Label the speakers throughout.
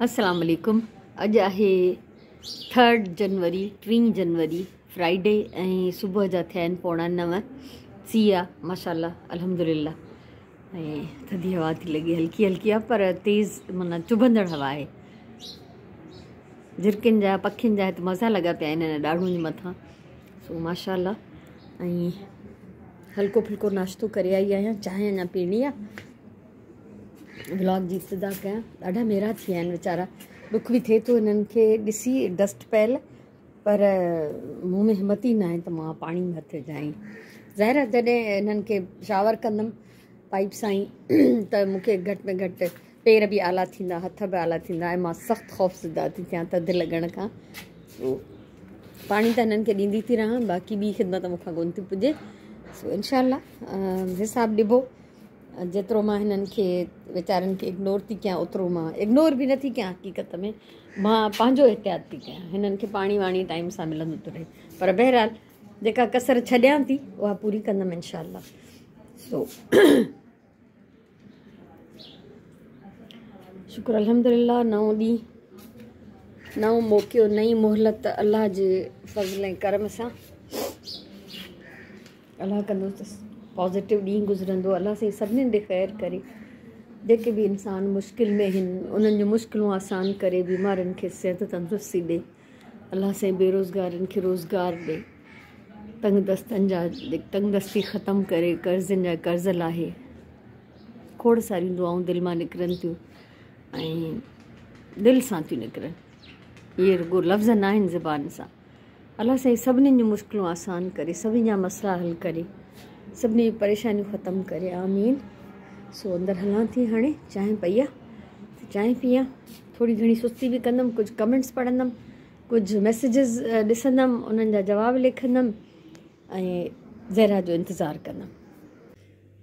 Speaker 1: السلام عليڪم اڄ آهي ٿرڊ جنوري ٽين جنوري فرائيڊي ۽ صبح جا ٿيا آهن 8:45. سيءُ آ ماشاءالله الحمدلله ۽ ٿڌي هوا ٿي لڳي، هلڪي هلڪي آ پر تيز معنيٰ چڀندڙ هوا آهي. جهرڪين جا پکين جا هت مزا لڳا پيا آهن هن ڏاڙهون جي مٿان. سو ماشاءالله ۽ هلڪو ڦلڪو ناشتو ڪري آئي آهيان، چانهه اڃا پيئڻي آ. ولاگ جي ابتدا ڪيان. ڏاڍا ميرا ٿي ويا آهن ويچارا، ڏک به ٿئي ٿو هنن کي ڏسي ڊسٽ پيل، پر مون ۾ همت ئي ناهي ته مان پاڻي ۾ هٿ وجهان. ظاهر آهي جڏهن هنن کي شاور ڪندم پائپ سان ئي ته مون کي گهٽ ۾ گهٽ پير به آلا ٿيندا، هٿ به آلا ٿيندا ۽ مان سخت خوفزده ٿي ٿيان ٿڌ لڳڻ کان. سو پاڻي ته هنن کي ڏيندي ٿي رهان، باقي ٻي خدمت مون کان ڪونه ٿي پڄي. سو انشاء الله حساب ڏبو. جيترو مان هنن کي ويچارن کي اگنور ٿي ڪيان اوترو مان اگنور به نٿي ڪيان، حقيقت ۾ مان پنهنجو احتياط ٿي ڪيان. هنن کي پاڻي واڻي ٽائيم سان ملندو ٿو رهي، پر بهرحال جيڪا ڪسر ڇڏيان ٿي اها پوري ڪندم انشاء الله. سو شڪر الحمدلله، نئون ڏينهن، نئون موقعو، نئين مهلت الله جي فضل ۽ ڪرم سان. الله ڪندو ته پازيٽو ڏينهن گذرندو. الله سائين سڀنين ڏي خير ڪري، جيڪي به انسان مشڪل ۾ آهن انهن جون مشڪلون آسان ڪري، بيمارن کي صحت تندرستي ڏي، الله سائين بيروزگارن کي روزگار ڏي، تنگ دستن جا تنگ دستي ختم ڪري، قرضن جا قرض لاهي. کوڙ ساريون دعائون دل مان نڪرن ٿيون ۽ دل سان ٿيون نڪرن، اهي رڳو لفظ نه آهن زبان سان. الله سائين سڀني جون مشڪلون آسان ڪري، سڀني جا مسئلا حل ڪري، سڀني جون پريشانيون ختم ڪري، آمين. سو اندر هلان ٿي، هاڻي چانهه پئي آ ته چانهه پيان، ٿوري گهڻي سستي به ڪندم، ڪجهه ڪمينٽس پڙهندم، ڪجهه ميسيجز ڏسندم، انهن جا جواب لکندم ۽ زهرا جو انتظار ڪندم.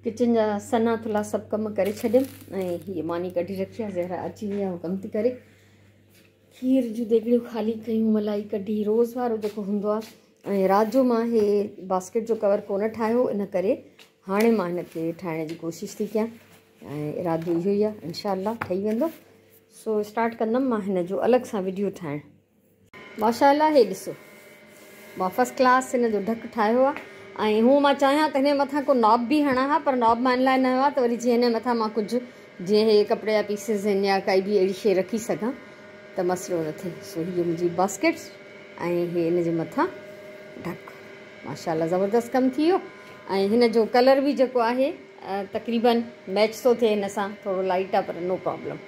Speaker 1: ڪچن جا سنا ٿلها سڀ ڪم ڪري ڇڏيم ۽ هيء ماني ڪڍي رکي آ، زهرا اچي وئي آ، هو ڪم ٿي ڪري. کير جون ديڳڙيون خالي ڪيون، ملائي ڪڍي، روز وارو جيڪو هوندو آ. ۽ رات جو مان هي باسڪيٽ جو ڪور ڪونه ٺاهيو، ان ڪري هاڻي مان هن کي ٺاهڻ جي ڪوشش ٿي ڪيان ۽ ارادو اهو ئي آ انشاء الله ٺهي ويندو. سو اسٽارٽ ڪندم مان هن جو الڳ سان وڊيو ٺاهڻ. ماشاء الله هي ڏسو مان فرسٽ ڪلاس هن جو ڍڪ ٺاهيو آ ۽ هو مان چاهيان ته هن مٿان ڪو ناب به هڻان ها، پر ناب مان ان لاء نه هنيو آ ته وري جيئن هن مٿان مان ڪجهه جيئن هي ڪپڙي جا پيسز آهن يا ڪائي به اهڙي شيء رکي سگهان ته مسئلو نه ٿئي. سو هيء منهنجي باسڪيٽ ۽ هي ان جي مٿان ڍڪ. ماشاء الله زبردست ڪم ٿي ويو ۽ هن جو ڪلر به جيڪو آهي تقريبن ميچ ٿو ٿئي هن سان، ٿورو لائٽ آهي پر نو پرابلم.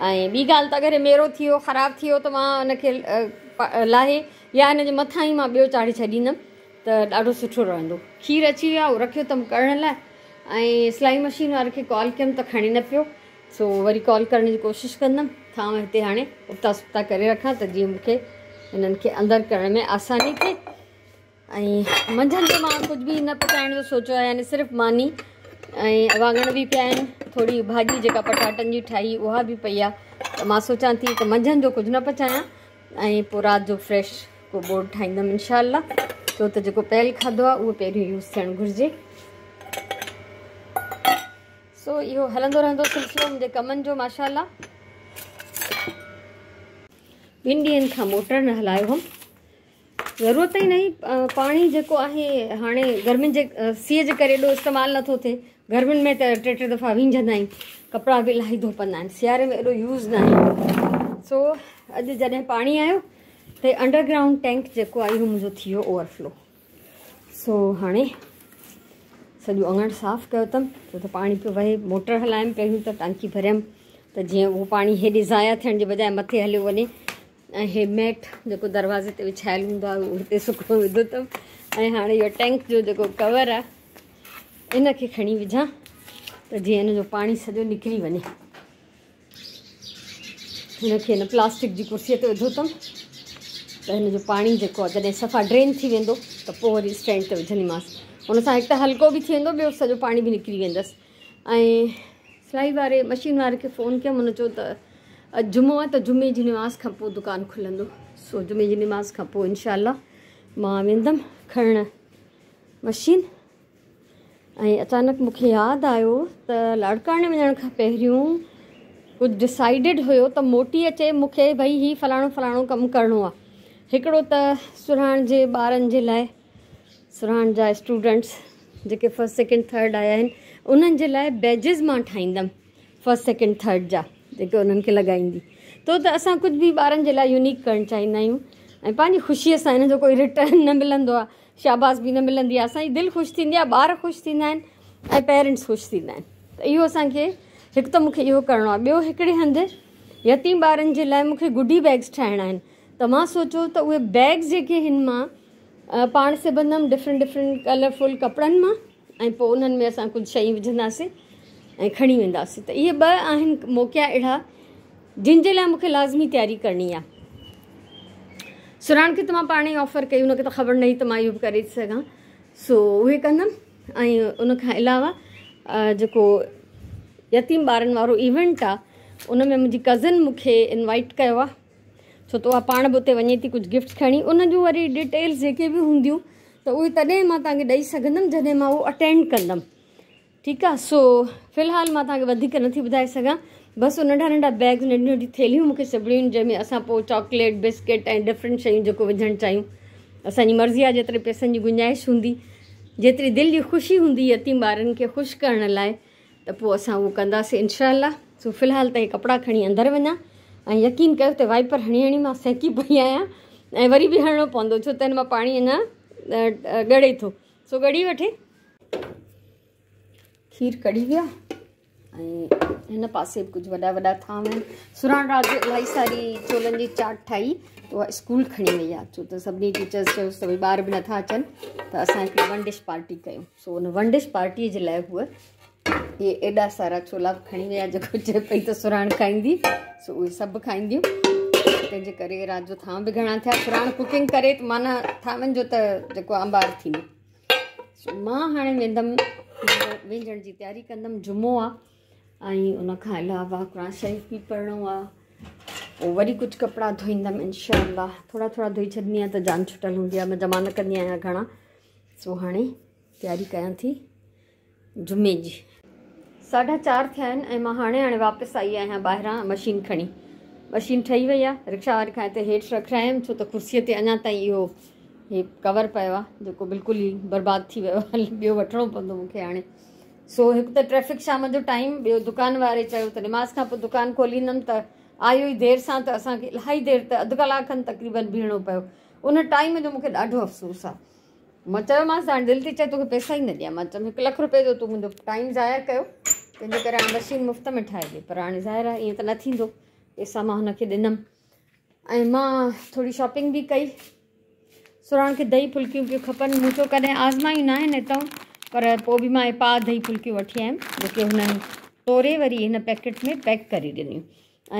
Speaker 1: ۽ ٻي ڳالهه ته اگر هي ميرو ٿي ويو خراب ٿي ويو ته مان ان کي لاهي يا هن جي مٿان ئي مان ٻيو چاڙهي ڇڏيندم ته ڏاڍو سٺو رهندو. کير اچي ويو آهي، اهو رکيو اٿم ڪڙهڻ لاء ۽ سلائي مشين واري کي ڪال ڪيم ته کڻي نه پيو، سو وري ڪال ڪرڻ جي ڪوشش ڪندم. ٿانو هتي هاڻي ابتا سبتا ڪري رکان ته جيئن مون کي هنن کي اندر ڪرڻ ۾ آساني ٿئي. ۽ منجهند جو مان ڪجهه به نه پچائڻ جو سوچيو آهي، يعني صرف ماني ۽ واڱڻ به پيا آهن، ٿوري ڀاڄي جيڪا پٽاٽن جي ٺاهي اها به پئي آهي، ته مان سوچان ٿي ته منجهند جو ڪجهه نه پچايان ۽ پوء رات جو فريش ڪو ٻوڙ ٺاهيندم انشاء الله، ڇو ته جيڪو پيل کاڌو آهي اهو پهريون يوز ٿيڻ گهرجي. سو اهو هلندو رهندو سلسلو منهنجي ڪمن جو ماشاء الله. ٻن ڏينهن کان موٽر نه هلايو هئم، ضرورت ئي نه هئي. پاڻي جيڪو آهي هاڻي گرمين جي سيء جي ڪري ايڏو استعمال نٿو ٿئي، گرمين ۾ ته ٽي ٽي دفعا وينجهندا آهيون، ڪپڙا به الاهي ڌوپندا آهن، سياري ۾ ايڏو يوز نه آهي. سو اڄ جڏهن پاڻي آيو ته انڊر گرائونڊ ٽينڪ جيڪو آهي اهو منهنجو ٿي ويو اوور فلو. سو هاڻي سڄو اڱڻ صاف ڪيو اٿم، ڇو ته پاڻي پيو وهي. موٽر هلايم پهريون ته ٽانڪي ڀريم ته جيئن اهو پاڻي هيڏي ضايع ٿيڻ جي بجاء مٿي هليو وڃي. ۽ هي ميٽ جيڪو دروازي تي وڇايل هوندو آهي اهو هتي سڪڻو وڌو اٿم. ۽ هاڻي اهو ٽينڪ جو جيڪو ڪور آهي ان کي کڻي وجهان ته جيئن ان جو پاڻي سڄو نڪري وڃي. هن کي هن پلاسٽڪ جي ڪرسيء تي وڌو اٿم ته هن جو پاڻي جيڪو آهي جڏهن صفا ڊرين ٿي ويندو ته پوء وري اسٽينڊ تي وجهنديمانس. هن سان هڪ ته هلڪو به ٿي ويندو، ٻيو سڄو پاڻي به نڪري ويندس. ۽ سلائي واري مشين واري کي فون ڪيم، هن چيو ته اڄ جمعو آهي ته جمعي جي نماز کان پوء دڪان کلندو. سو جمعي جي نماز کان پوء انشاء الله مان ويندم کڻڻ مشين. ۽ اچانڪ مون کي ياد آيو ته لاڙڪاڻي وڃڻ کان پهريون ڪجهه ڊسائيڊڊ هيو ته موٽي اچي مون کي ڀئي هي فلاڻو فلاڻو ڪم ڪرڻو آ. هڪڙو ته سرهاڻ جي ٻارن جي لاء سرهاڻ جا اسٽوڊنٽس جيڪي فرسٽ سيڪنڊ ٿرڊ آيا آهن انهن جي لاء بيجز مان ٺاهيندم فرسٽ سيڪنڊ ٿرڊ جا جيڪي انهن کي لڳائيندي تو ته اسان ڪجهه به ٻارن جي لاء يونيڪ ڪرڻ چاهيندا آهيون ۽ پنهنجي خوشيء سان ان جو ڪوئي ريٽرن نه ملندو آ شاباس به نه ملندي آ اسان جي دل خوش ٿيندي آ ٻار خوش ٿيندا آهن ۽ پيرنٽس خوش ٿيندا آهن ته اهو اسان کي هڪ ته مون کي اهو ڪرڻو آهي ٻيو هڪڙي هنڌ يتيم ٻارن جي لاء مون کي گڊي بيگس ٺاهڻا آهن ته مان سوچيو ته اهي بيگس جيڪي هن مان پاڻ سبندم ڊفرنٽ ڊفرنٽ ڪلرفل ڪپڙن مان ۽ پوء انهن ۾ اسان ڪجهه شيون وجهنداسين ۽ کڻي وينداسين ته اهي ٻه آهن موقعا اهڙا جن جي لاء مون کي لازمي تياري ڪرڻي آهي سرهاڻ کي ته مان پاڻ ئي آفر ڪئي ان کي ته خبر نه هئي ته مان اهو به ڪري ٿي سگهان سو اهي ڪندم ۽ ان کان علاوه جيڪو يتيم ٻارن وارو ايونٽ آ ان ۾ منهنجي ڪزن مون کي انوائٽ ڪيو آ ڇو ته اها پاڻ به اتي وڃي ٿي ڪجهه گفٽس کڻي ان جون وري ڊيٽيلس جيڪي به هونديون ته اهي تڏهن مان توهان کي ڏئي سگهندم جڏهن مان اهو اٽينڊ ڪندم ٺيڪ آ سو في الحال مان توهان کي وڌيڪ نٿي ٻڌائي سگهان بس ننڍا ننڍا بيگز ننڍيون ننڍيون ٿيلهيون مون کي سبڻيون آهن جنهن ۾ اسان پوء چاڪليٽ بسڪيٽ ۽ ڊفرنٽ شيون جيڪو وجهڻ چاهيون اسان جي مرضي آ جيتري پئسن جي گنجائش هوندي جيتري دل جي خوشي هوندي يتيم ٻارن کي خوش ڪرڻ لاء ته پوء اسان اهو ڪنداسين انشاء الله سو في الحال ته هي ڪپڙا کڻي اندر وڃان ۽ يقين ڪيو ته وائپر هڻي هڻي مان سهڪي پئي آهيان ۽ وري به هڻڻو پوندو ڇو ته هن مان پاڻي اڃا ڳڙي ٿو سو ڳڙي وٺي. کير ڪڙهي ويو ۽ هن پاسي به ڪجهه وڏا وڏا ٿانو آهن. سرهاڻ رات جو الاهي ساري ڇولن جي چاٽ ٺاهي ته اها اسڪول کڻي وئي آهي ڇو ته سڀني ٽيچرز چيس ته ڀئي ٻار به نٿا اچن ته اسان هڪڙي ون ڊش پارٽي ڪيون سو ان ون ڊش پارٽي جي لاء هوء اهي ايڏا سارا ڇولا به کڻي ويا جيڪو چئي پئي ته سرهاڻ کائيندي سو اهي سڀ کائينديون تنهن جي ڪري رات جو ٿانو به گهڻا ٿيا سرهاڻ ڪوڪنگ ڪري ته معنيٰ ٿانون جو ته جيڪو انبار ٿيندو سو مان هاڻي ويندم وهنجڻ جي تياري ڪندم جمعو آ ۽ ان کان علاوه قرآن شريف به پڙهڻو آ پوء وري ڪجهه ڪپڙا ڌوئيندم انشاء الله ٿورا ٿورا ڌوئي ڇڏندي آهيان ته جان ڇٽل هوندي آ مان جمع نه ڪندي آهيان گهڻا سو هاڻي تياري ڪيان ٿي جمعي جي. ساڍا چار ٿيا آهن ۽ مان هاڻي هاڻي واپس آئي آهيان ٻاهران مشين کڻي. مشين ٺهي وئي آهي. رڪشا واري کان هتي هيٺ رکرايم ڇو ته ڪرسيء تي اڃا تائين اهو هي ڪور پيو آهي جيڪو بلڪل ئي برباد ٿي ويو آهي ٻيو وٺڻو پوندو مون کي هاڻي. سو هڪ ته ٽريفڪ شام جو ٽائيم ٻيو دڪان واري چيو ته نماز کان پوء دڪان کوليندم ته آيو ئي دير سان ته اسان کي الاهي دير ته اڌ ڪلاڪ کن تقريبن بيهڻو پيو. ان ٽائيم جو مون کي ڏاڍو افسوس آهي. مان چيومانس هاڻي دل ٿي چئي توکي پئسا ئي نه ڏيان مان چيم هڪ لک روپئي جو تون منهنجو ٽائيم ضايع ڪيو تنهنجي ڪري هاڻي مشين مفت ۾ ٺاهي ڏي پر هاڻي ظاهر آهي ائين ته نه ٿيندو پئسا مان هن کي ڏنم ۽ مان ٿوري شاپنگ به ڪئي سرهاڻ کي دهي ڦلڪيون پيون کپن مون چيو ڪڏهن آزمايون نه آهن هتان پر پوء به مان پاء دهي ڦلڪيون وٺي آيم جيڪي هنن توري وري هن پيڪيٽ ۾ پيڪ ڪري ڏنيون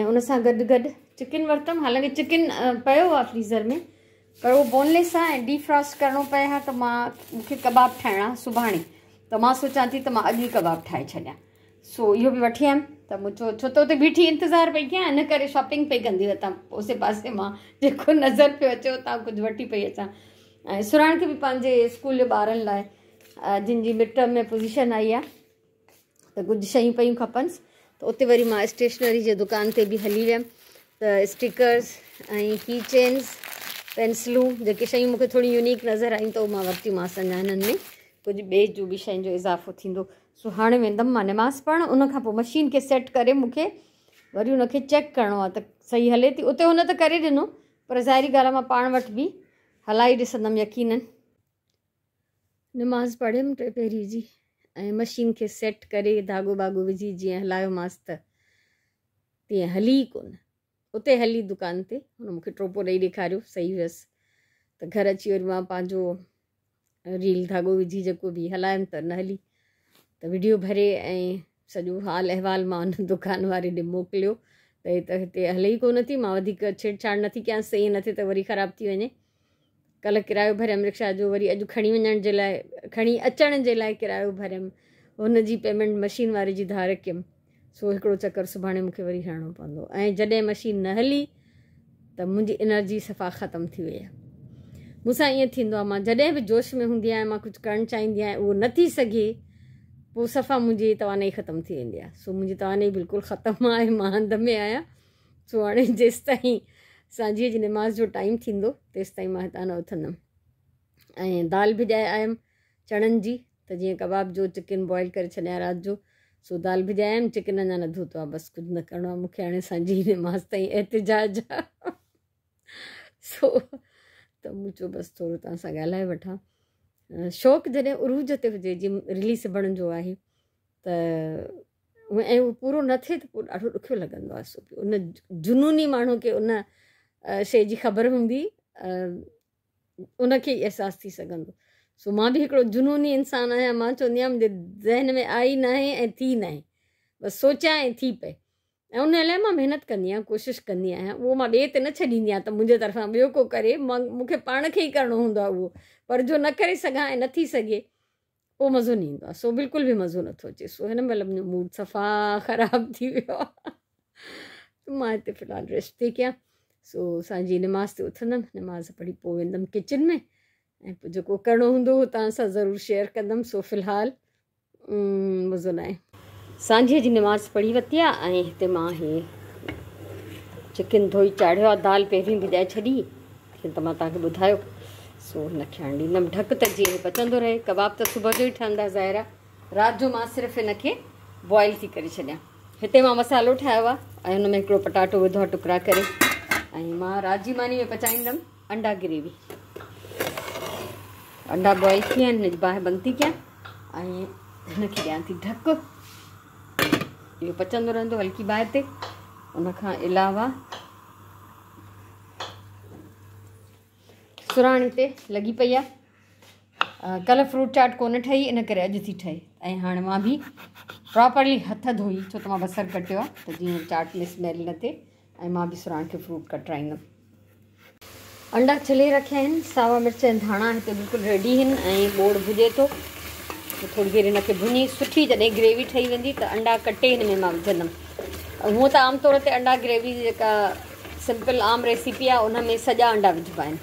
Speaker 1: ۽ ان سان گڏ گڏ چڪن ورتم حالانڪه چڪن پيو آهي فريزر ۾ پر اهو بونليس آهي ۽ ڊي فراسٽ ڪرڻو پئي ها ته مان مونکي ڪباب ٺاهڻا سڀاڻي ته مان سوچان ٿي ته مان اڄ ئي ڪباب ٺاهي ڇڏيان سو اهو به وٺي آيم ته مون چيو ڇو ته اتي بيٺي انتظار پئي ڪيان ان ڪري شاپنگ پئي ڪندي وتان اوسي پاسي مان جيڪو نظر پيو اچي اتان ڪجهه وٺي پئي اچان ۽ سرهاڻ کي به پنهنجي اسڪول جي ٻارن لاء جن جي مڊ ٽرم ۾ پوزيشن آئي آهي ته ڪجهه شيون پيون کپنس ته اتي وري مان اسٽيشنري جي دڪان تي به هلي ويم ته اسٽيڪرز ۽ ڪي چينز پينسلون جيڪي شيون مونکي ٿوري يونيڪ نظر آيون ته اهو مان ورتيون مانس اڃا هنن ۾ ڪجهه ٻئي جو به شين جو اضافو ٿيندو سو هاڻي ويندم مان نماز پڙهڻ ان کان پوء مشين کي سيٽ ڪري مونکي وري ان کي چيڪ ڪرڻو آهي ته صحيح هلي ٿي اتي هن ته ڪري ڏنو پر ظاهري ڳالهه آهي مان پاڻ وٽ به هلائي ڏسندم يقينن نماز پڙهيم ٽي پهري جي ۽ مشين کي سيٽ ڪري ڌاڳو باڳو وجهي جيئن هلايومانس ته تيئن هلي ئي ڪونه. اتي هلي دڪان تي هن مون کي ٽوپو ڏئي ڏيکاريو صحيح هيس ته گهر اچي وري مان پنهنجو ريل ڌاڳو وجهي جيڪو به هلايم ته نه هلي ته وڊيو ڀري ۽ سڄو حال احوال مان ان دڪان واري ڏي موڪليو ته هي ته هتي هلي ئي ڪونه ٿي مان وڌيڪ ڇيڙڇاڙ نٿي ڪيانس ته ائين نه ٿئي ته وري خراب ٿي وڃي ڪلهه ڪرايو ڀريم رڪشا جو وري اڄ کڻي وڃڻ جي لاء کڻي اچڻ جي لاء ڪرايو ڀريم هن جي پيمنٽ مشين واري جي ڌار ڪيم سو هڪڙو چڪر سڀاڻي مونکي وري هڻڻو پوندو ۽ جڏهن مشين نه هلي ته منهنجي انرجي صفا ختم ٿي وئي آهي مون سان ائين ٿيندو آهي مان جڏهن به جوش ۾ هوندي آهيان مان ڪجهه ڪرڻ چاهيندي آهيان اهو نه ٿي سگهي پوء صفا منهنجي توانائي ختم ٿي ويندي آهي. سو منهنجي توانائي بلڪل ختم آهي، مان هنڌ ۾ آهيان. سو هاڻي جيستائين سانجهيء جي نماز جو ٽائيم ٿيندو تيستائين مان هتان نه اٿندم. ۽ دال ڀڄائي آيم چڻن جي ته جيئن ڪباب جو چڪن بوائل ڪري ڇڏيان رات جو. سو دال ڀڄائي آيم، چڪن اڃا نه ڌوتو آهي، بس ڪجهه نه ڪرڻو آهي مونکي هاڻي سانجهيء جي نماز تائين احتجاج آهي. سو ته مون چيو بس ٿورو توهان سان ڳالهائي وٺان. شوق جڏهن عروج تي هجي، جيئن رلي سبڻ جو آهي ته ۽ اهو پورو نه ٿئي ته پوء ڏاڍو ڏکيو لڳندو آهي. سو ان جنوني ماڻهو کي ان شيء جي خبر هوندي، ان کي ئي احساس ٿي سگهندو. سو مان به هڪڙو جنوني انسان آهيان. مان چوندي آهيان منهنجي ذهن ۾ آئي ناهي ۽ ٿي ناهي، بس سوچيان ۽ ٿي پئي. ۽ ان لاء مان محنت ڪندي آهيان، ڪوشش ڪندي آهيان. اهو مان ٻئي تي نه ڇڏيندي آهيان ته منهنجي طرفان ٻيو ڪو ڪري، مان مون کي پاڻ کي ئي ڪرڻو هوندو آهي اهو. پر جو نه ڪري سگهان ۽ نه ٿي سگهي پوء مزو نه ايندو آهي. سو بلڪل به مزو نٿو اچي. سو هن مهل منهنجو موڊ صفا خراب ٿي ويو آهي. مان هتي في الحال ريسٽ ٿي ڪيان. سو سانجهي نماز تي اٿندم، نماز پڙهي پوء ويندم ڪچن ۾ ۽ پوء جيڪو ڪرڻو هوندو اهو توهان سان ضرور شيئر ڪندم. سو في الحال مزو ناهي. سانجهيء جي نماز پڙهي ورتي آ ۽ هتي مان هي چڪن ڌوئي چاڙهيو آ. دال پهرين ڀڄائي ڇڏي جيئن ته مان توهان کي ٻڌايو. سو هن کي هاڻي ڏيندم ڍڪ ته جيئن هي پچندو رهي. ڪباب ته صبح جو ئي ٺهندا ظاهر آ. رات جو مان صرف هن کي بوائل ٿي ڪري ڇڏيان. هتي مان مصالحو ٺاهيو آ ۽ هن ۾ هڪڙو پٽاٽو وڌو آ ٽڪرا ڪري ۽ مان رات جي ماني ۾ پچائيندم انڊا گريوي. انڊا بوائل ٿي ويا آهن، هن جي باهه بند ٿي ڪيان ۽ هن کي ڏيان ٿي ڍڪ. اهو پچندو رهندو هلڪي باهه تي. ان کان علاوه سراڻ هتي لڳي پئي آهي. ڪلهه فروٽ چاٽ ڪونه ٺهي ان ڪري اڄ ٿي ٺهي. ۽ هاڻي مان به پراپرلي هٿ ڌوئي، ڇو ته مان بصر ڪٽيو آهي ته جيئن چاٽ ۾ اسميل نه ٿئي. ۽ مان به سراڻ کي فروٽ ڪٽرائيندم. انڊا ڇلي رکيا آهن، ساوا مرچ ۽ ڌاڻا هتي بلڪل ريڊي آهن ۽ ٻوڙ ڀڄي ٿو. ٿوري دير هن کي ڀڃي سٺي جڏهن گريوي ٺهي ويندي ته انڊا ڪٽي هن ۾ مان وجهندم. هونء ته عام طور تي انڊا گريوي جي جيڪا سمپل عام ريسيپي آهي ان ۾ سڄا انڊا وجهبا آهن،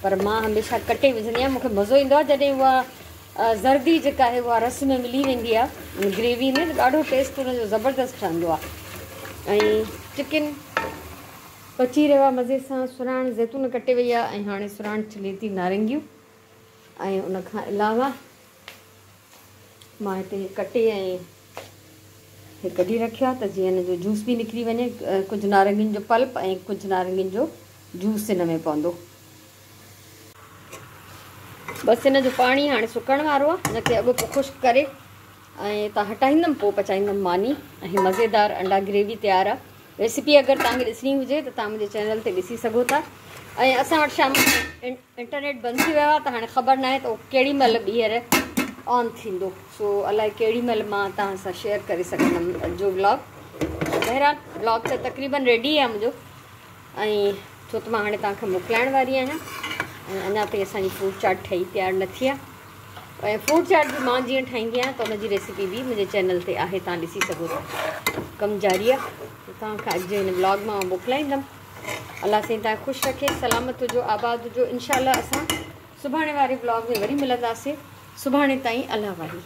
Speaker 1: پر مان هميشه ڪٽي وجهندي آهيان. مون کي مزو ايندو آهي جڏهن اها زردي جيڪا آهي اها رس ۾ ملي ويندي آهي گريوي ۾ ته ڏاڍو ٽيسٽ ان جو زبردست ٺهندو آهي. ۽ چڪن پچي رهيو آهي مزي سان. سراڻ زيتون ڪٽي وئي آهي ۽ هاڻي سراڻ ڇلي ٿي نارنگيون. ۽ ان کان علاوه مان هتي هي ڪٽي ۽ هي ڪڍي رکيو آهي ته جيئن هن جو جوس به نڪري وڃي. ڪجهه نارنگين جو پلپ ۽ ڪجهه نارنگين جو جوس هن ۾ پوندو. بس هن جو پاڻي هاڻي سڪڻ وارو آهي. هن کي اڳو پوء خشڪ ڪري ۽ تان هٽائيندم پوء پچائيندم ماني. ۽ مزيدار انڊا گريوي تيار آهي. ريسيپي اگر توهان کي ڏسڻي هجي ته توهان منهنجي چينل تي ڏسي سگهو ٿا. ۽ اسان وٽ شام انٽرنيٽ بند ٿي ويو آهي ته هاڻي خبر ناهي ته اهو ڪهڙي مهل ٻيهر آن ٿيندو. سو الائي ڪهڙي مهل مان توهان سان شيئر ڪري سگهندم اڄ جو ولاگ. بهرحال ولاگ ته تقريبن ريڊي آهي منهنجو ۽ ڇو ته مان هاڻي توهان کي موڪلائڻ واري آهيان ۽ اڃا تائين اسان جي فروٽ چاٽ ٺهي تيار نه ٿي آهي. ۽ فروٽ چاٽ به مان جيئن ٺاهيندي آهيان ته ان جي ريسيپي به منهنجي چينل تي آهي، توهان ڏسي سگهو ٿا. ڪم جاري آهي. ته توهان کان اڄ جي هن ولاگ مان موڪلائيندم. الله سائين توهان کي خوش رکي، سلامت هجو، آباد هجو. انشاء الله اسان سڀاڻي واري ولاگ ۾ وري ملنداسين. سڀاڻي تائين الله واهي.